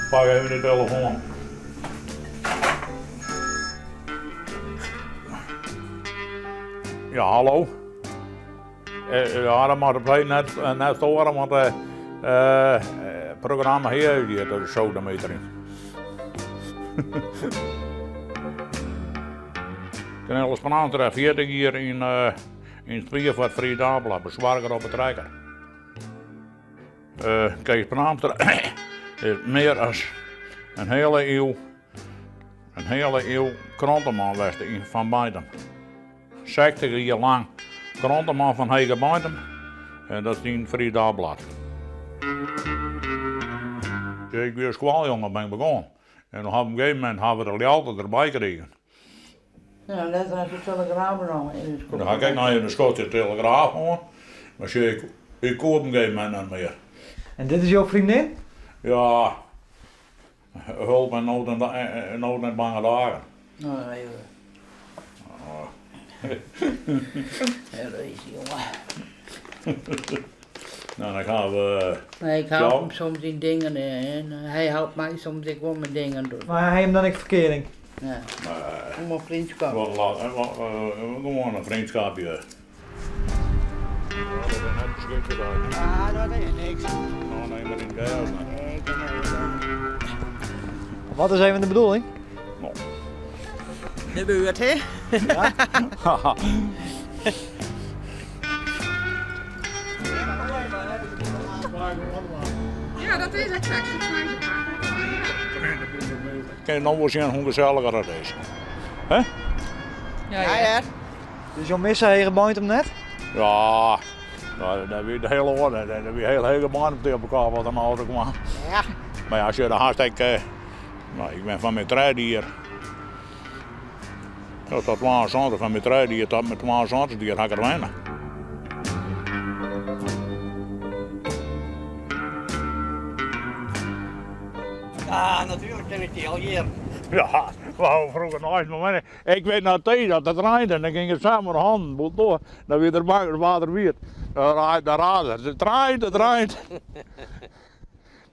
Pak even de telefoan. Ja, hallo. Ja, dat moat op heden net, net stoaren, want het programma hier is de sodemieter. Cornelis Praanstra, 40 jier yn, yn it spier foar it Fries Dagblad, besoarger op 'e trekker. Kees Praanstra is mear as in hiele iuw, in hiele iuw kranteman west yn fan Beintum. 60 jier lang kranteman fan Hegebeintum en dat yn it Fries Dagblad. Ik wie as skoaljonge ben ik begûn en op in gegeven momint hawwe we de Ljouwerter derby krigen. Ja, letter hast de Telegraaf noch yn it skoft. Dan ha ik ek noch even in skoftje de Telegraaf hân, mar sjoch, ik koe op in gegeven momint net mear. En dit is jo vriendin? Ja, hulp in nood en nood en bange dagen. Nou, even. Heel easy, jongen. Nou, dan gaan we. Nee, ik help hem soms yn dingen en hy helpt my soms ek wol met dingen doen. Mar ha jim dan ek ferkearing? Nee. Om in vriendschap. Gewoan in vriendschapje. Dat is net beschikbaar. Ah, dat is niks. No, nee, maar in geld. Nee, ik Wat is even de bedoeling? No. De buurt, hè? Ja. Ja, dat is exact zo. Kin je no wol sjen hoe geselliger dat is. Hè? Ja, ja. Dus jo misse Hegebeintum net? Ja, dat wie de hiele oarder. Dat wie hiel Hegebeintum op elkoar wat in auto kwam. Ja. Mar ja, sjoch, dan hast ek, no, ik bin fan myn tredde jier, ja, tot 72, fan myn tredde jier tot myn 72 jier ha ik der wenne. Ja, natuurlijk ken ik die al jaren. Ja, we hadden vroeger nooit meer. Ik weet nog steeds dat het reinde en dan ging het samen met handen door. Dan weer de water weer. De raad, het reint, het reint.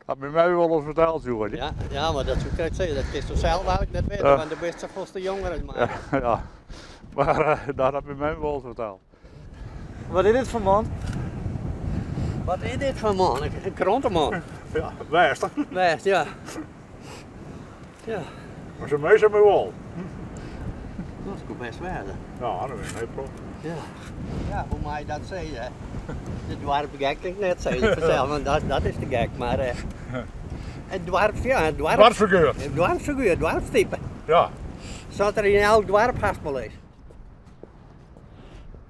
Dat heb mij wel eens verteld, jongen. Ja, ja, maar dat zou ik zeggen. Dat is toch zelf eigenlijk net weten, want de beste volgens de jongeren. Maar. Ja, ja. Maar dat heb je mij wel eens verteld. Wat is dit voor man? Wat is dit voor man? Een krantenman. Ja, best. Best, ja. Ja. Maar ze meesten me wel. Dat is goed best werden. Ja, dat is een heel pro. Ja. Ja, hoe mij dat zeggen? De dwarp gek ik net zeggen vanzelf, want dat is de gek. Maar het dwarp, ja, het dwarp. Dwarpsfiguur. Het dwarpsfiguur, het dwarpstype. Ja. Zat er in elk dorp haast wel eens.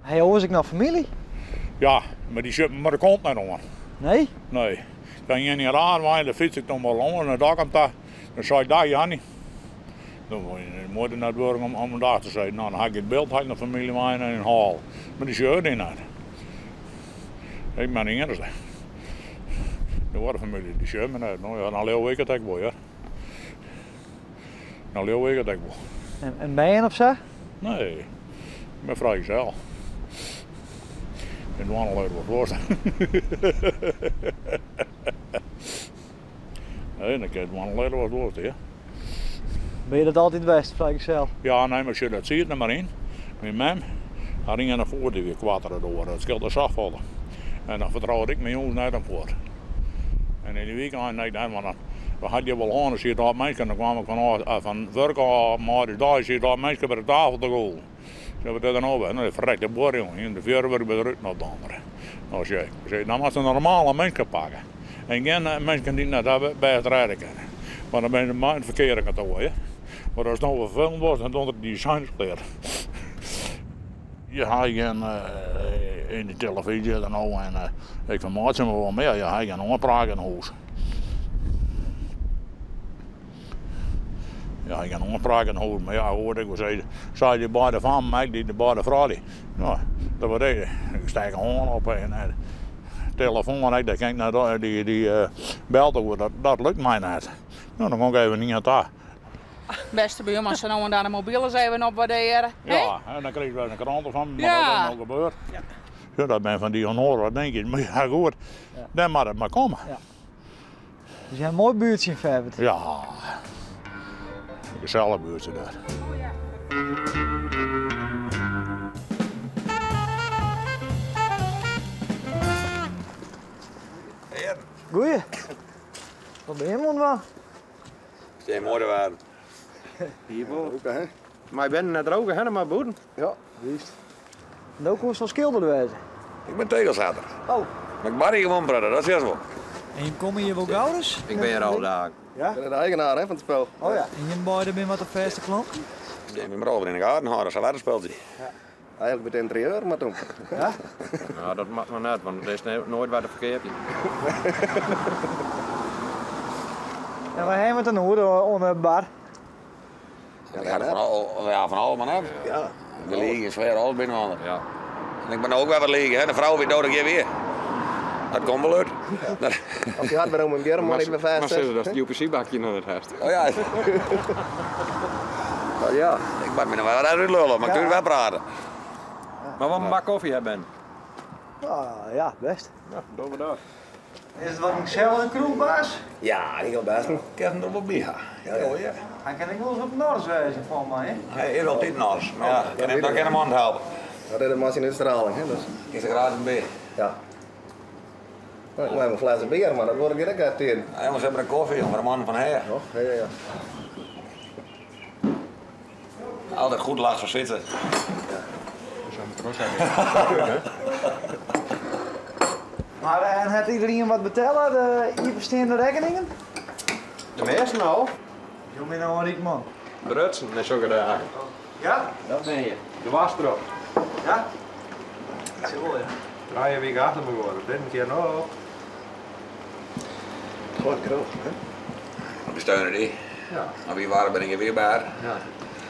Hey, hoe is ik nou familie? Ja, maar die zit maar de kont net aan. Nee? Nee. Dan je niet raar, maar dan fiets ik dan wel lang en dan komt daar. Dan zei ik, dag Jannie. Dan moet je naar het werk om een dag te zeggen. Nou, dan had ik het beeld, had ik naar familie mijn en in hal. Maar die zit niet naar. Ik ben niet eerste. De andere familie, die zit me net. Nou ja, dan leeuw ik het ook wel, ja. Dan leeuw ik het ook wel. En ben je of zo? Nee, ik ben vrijgezel. Ik ben wel leuk wat worst. Nee, dan kun je het wel leuk wat worst, ja. Ben je dat altijd best, vrijgezel? Ja, nee, maar als je dat ziet, er maar in. Mijn mem, daar ging naar voren die weer kwaad door. Dat scheelt de zachtvallen. En dan vertrouwde ik mijn jongens net aan voort. En in de weekend, nee, nee, maar dan, we hadden je wel aan, als je daar mensen, dan kwam ik van werk af, maar die dag zit daar mensen bij de tafel te gooien. Ze hebben dat dan over. Nou, de verrekte boor, jongen. In de vuurwerk bij de rug naar de andere. Nou, zeg ik, dan moet ze een normale mensen pakken. En geen mensen die net bij het rijden kunnen. Maar dan ben je maar in het verkeerde kantoor, hè. Maar als het nou vervelend wordt, dan onder die designsleer. Je had geen in de televisie dan nou en ik vermaak me wel meer. Je had geen aanpraat in huis. Ja, ik kan aanpraten in huis, maar ja, hoorde ik wel zeggen, zei die bij de van mij, die de bij de vrouw die. Nou, dat was ik. Ik steek een hoorn op en telefoon, ik denk, nou, die belt over, dat lukt mij net. Nou, dan kom ik even niet aan daar. Beste buurman, ze nou daar de mobiel eens even op waarderen. Ja, en dan kreeg ik wel een krant van, maar Ja. dat is nou gebeurd. Ja. Ja, dat ben van die honoren, wat denk je? Maar ja, goed, Ja. dan moet het maar komen. Ja. Dus jij een mooi buurtje in Ferwert. Ja, een gezellig buurtje daar. Goeie. Wat ben je man van? Steen mooi te waren. Hier hè? Maar ik ben net roken, hè, maar boeren. Ja, juist. En ook hoe zo'n schilder wezen. Ik ben tegelzetter. Oh. Maar ik ben hier gewoon praten, dat is juist wel. En je komt hier wel gauw dus? Ik ben hier al dagen. Ja? Ik ben de eigenaar hè, van het spel. Oh ja. En je beiden ben wat de verste klant? Ik ben maar over in de gaten houden, dat is een speltje. Ja. Eigenlijk met het interieur, maar toen. Ja? Nou, dat mag maar net, want het is nooit waar de verkeerd. En wij hebben het een hoer onder bar. Ja, ik ga van al, ja, van al maar net. Ja. We liggen zwaar alles binnen. Ja. En ik ben ook wel wat liggen, hè. De vrouw weer dood, ik weer. Dat komt wel uit. Ja. Of je had weer om een bier, maar niet meer vast. Maar ze dat het UPC-bakje nog het heeft. Oh ja. Oh ja, ik ben me nog wel uit lullen, maar ik kun wel praten. Maar wat een bak koffie hebben? Ah, ja, best. Ja, doen we dat. Is het wat ik zelf een kroegbaas? Ja, ik wil best een keer nog wel bij. Ja, ja. ja. Hij kan ik wel eens op Nors wezen van mij, hè? Hij is altijd Nors, maar ja, dat kan hem aan helpen. Dat is de machine uitstraling, hè? Dus. Is er gratis een bier? Ja. Nou, ik moet even een fles bier, maar dat wordt ik ook uit tegen. Ja, jongens hebben een koffie, maar een man van her. Oh, ja, ja, ja. Altijd goed lachen zitten. Ja. Maar en heeft iedereen wat betalen, de hier bestaande rekeningen? De meesten al. Je bent nou een rijk man. Brutsen en zulke dagen. Ja? Dat ben je. De was erop. Ja? Dat is wel, ja. Draai je week achter me worden. Dit een keer nog. Gewoon kroeg, hè? We steunen die. Ja. Maar wie waren ben ik weer bij. Ja.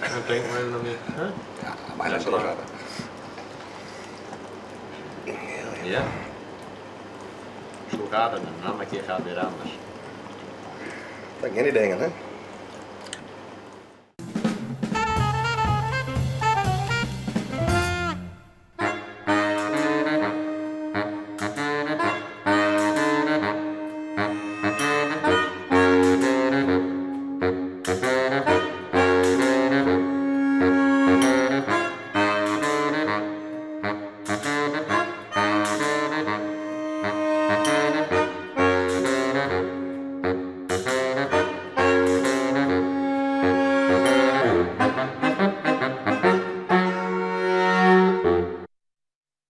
Dat denk ik maar even nog niet. Huh? Ja, bijna zo zetten. Ja. Zo gaat het en een andere keer gaat het weer anders. Dat zijn die dingen, hè?